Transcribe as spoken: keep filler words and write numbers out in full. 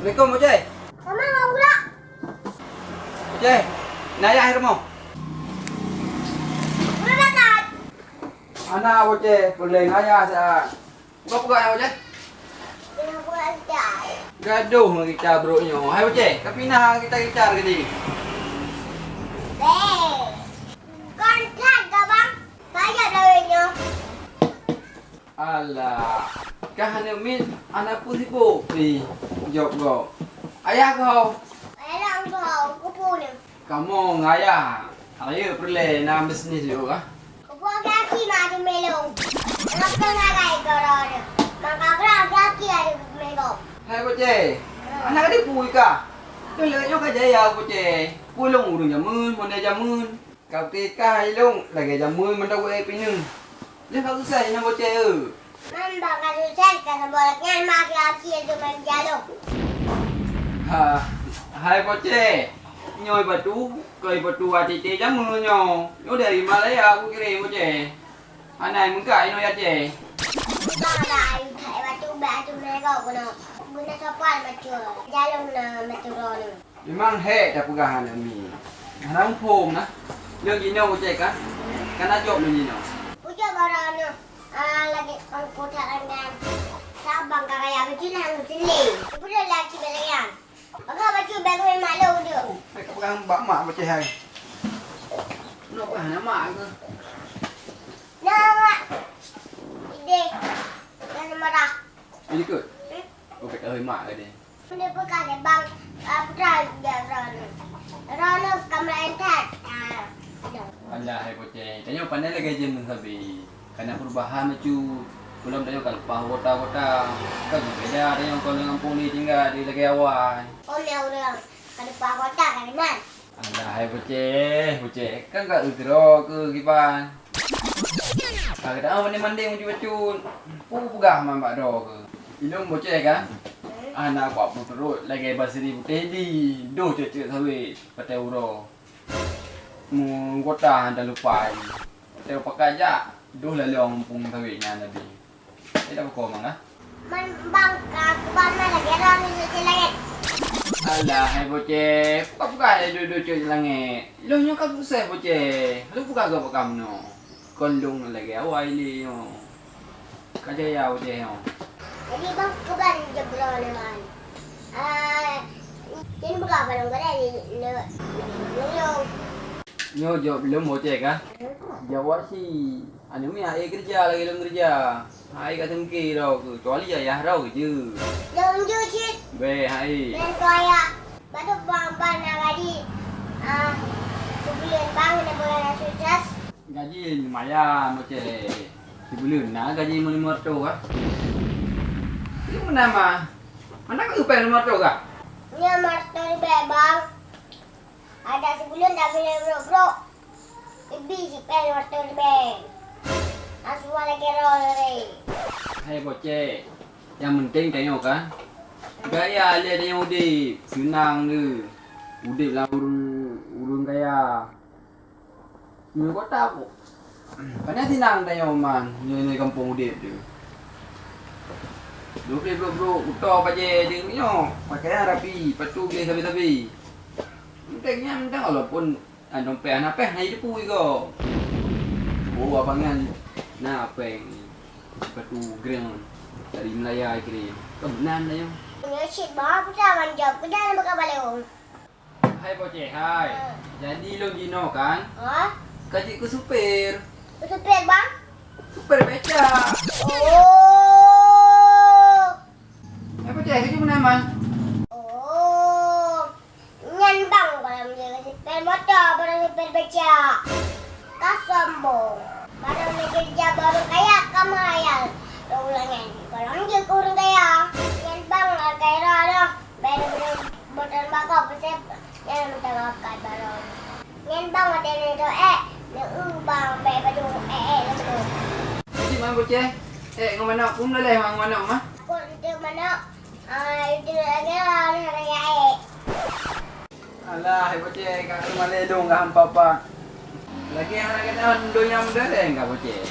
Assalamualaikum, Boceh. Mama, mau pula? Boceh, na ayah rumoh? Udah datang. Anak Boceh, peureulèe ayah sa. Buka-buka ayah Boceh. Buka-buka ayah. Gadoh ngon kita brok nyoe. Hai Boceh, ka pinah kita-kita tadi. Beh. Kon that ka, Bang. Payah dah nyoe. Alah, kah aneuk miet, aneuk peue sibôk pi jok gob. Ayah kah? Ayah kah, keupeue nyoe? Kamoe ngon ayah, ayo peureulèe na bisnis yôh kah? Keupeue gaki mak teumé lôn? Aneuk peue ngagai keu droeneuh? Maka grah gaki aneuk teumé gob. Hai Boceh, aneuk ka dipeue kah? Keu lagèe nyoe ka jaya Boceh. Peue lôn ureueng jameun, model jameun. Ka pike kah ilôn lagèe jameun mantong wéh pineung. Lheueh ka usai nyan Boceh eu. Man bak ka usai ka saboh nyan mak aki-aki tu main jaloh. Ha, hai Boceh. Nyoe batu, keu batu A T T jameun nyoe. Nyoe dari Malaya aku kirim Boceh. Hana meugah inoe Aceh. Bang ada ayu that batu bak atu meureka keunoe. Guna sopan macul. Jaloh na batu droeneuh. Memang hék tapeugah aneuk miet. Hana muphom na. Lôn jinoe Boceh kan? Kana jok lôn jinoe. Pucok barang aneuk, ah, lagèe pangkot that rangan. Sabang ka raya beujih hana sili. Ibu dah laki belayan. Maka baju baru malu tu. Hai ka peugah bak mak Boceh hai. Nyoe peugah hana mak ke? Nah, mak. Ide. Jangan marah. Ini kot. Hmm? Oh, kata hai mak ke dia. Benda peugah lé bang, ah, putra dia Ron. Ron ka meulantat. Ah, no. Alah, hai Boceh. Tanyoe pandai lagèe jeuem sabe. Kana perubahan bacut. Peulom tanyoe ka leupah kota-kota. Ka beubeda tanyoe kon lam gampông ni tinggai di lagèe awai. Oh, mi ureueng. Ka leupah kota kan, Man? Alah, hai Boceh, Boceh. Kan ka eu keudroe keu kiban. Ka geutanyoe mandé-mandé bacut-bacut. Peue peugah man bak droe keu. Ilôn Boceh kan? Hana kuat peuturot lagèe Basri Putéh di, doh ceuet-ceuet sawét, patéh uroe. Meugota hana lupa ai. Patéh pakat jak, doh lalong muphom sawét nyan tadi. Eh, dak beuko mang ah? Man bang ka kuban man lagèe droe nyoe ceuet langèt. Alah, hai Boceh, peugah-peugah lé duek-duek ceuet langèt. Lôn nyoe ka sukses Boceh. Lôn peugah keu bak kamoe nyoe. Kon lôn lagèe awai lé nyoe. Ka jaya Boceh nyoe. Jadi bang kuban jebloe nyoe man. Ah, jadi peugah padang gada di le le. Nyoe jaweueb lôn Boceh kah? Jaweueb si. Aneuk miet hai keureuja lagèe lôn keureuja. Hai ka teungke droe keu, kecuali ayah droe keu jeuet. Lôn jeuet cit. Bèk hai. Lôn keu ayah. Baru bang, bang na gaji, ah, sibuleuen bang na buleuen sukses. Gaji lumayan Boceh. Sibuleuen na gaji meunyoe meureutoh kah? Itu meunan mah. Mana kau upah meureutoh kah? Nyoe meureutoh leubeh bang. Ada sibuleuen dak boleh brok-brok. Ibi sipèh watèe leubeh. Asua lagèe roh lé. Hai Boceh, nyang penting tanyoe kan. Gaya lé tanyoe udép, seunang deuh. Udép lam ureueng, ureueng kaya. Nyoe kota pu. Pane seunang tanyoe man, nyoe, nyoe gampông udép deuh. Dua ploh, dua ploh, kuto bajèe deuh nyoe, pakaian rapi, patu gleh sabe-sabe. Penting nyan, penting walaupun Ah, dompet hana péng, hana jiteupeue igoe. Oh, abang nyan na péng. Sipatu greng dari Malaya kirim. Keubeunang na nyoe. Nyoe cit bah, peue teuma jaweueb keu nyan beuka balèe. Hai Boceh, hai. Ah. Jadi lôn jinoe kan? Ah? Ka jeuet keu supir. Keu supir, Bang? Supir beca. Oh. Hai Boceh, keu jeuet meunan, Mang? Oh. Nyan bang, kalau menjadi supir motor, baru supir beca. Ka sombong. Baru negeri ja baru kaya, ka merayal. Dua ulangan. Kalau menjadi urang kaya. Nyan bang, kaya dah. Baru motor bakal, pasal nyan motor bakal baru. Nyan bang, ada ni tu, eh. Ni, uh, bang, baik baju, eh, eh, lembut. Jadi, Mang Boceh, eh, ngon manok, pun boleh, Mang, manok, mah? Aku untuk manok. Ah, itu lagi lah, orang kaya, eh. Alah, hai Boceh, ka malèe dong ka hampa pak. Lagi hana keunan donya meudareng ka Boceh.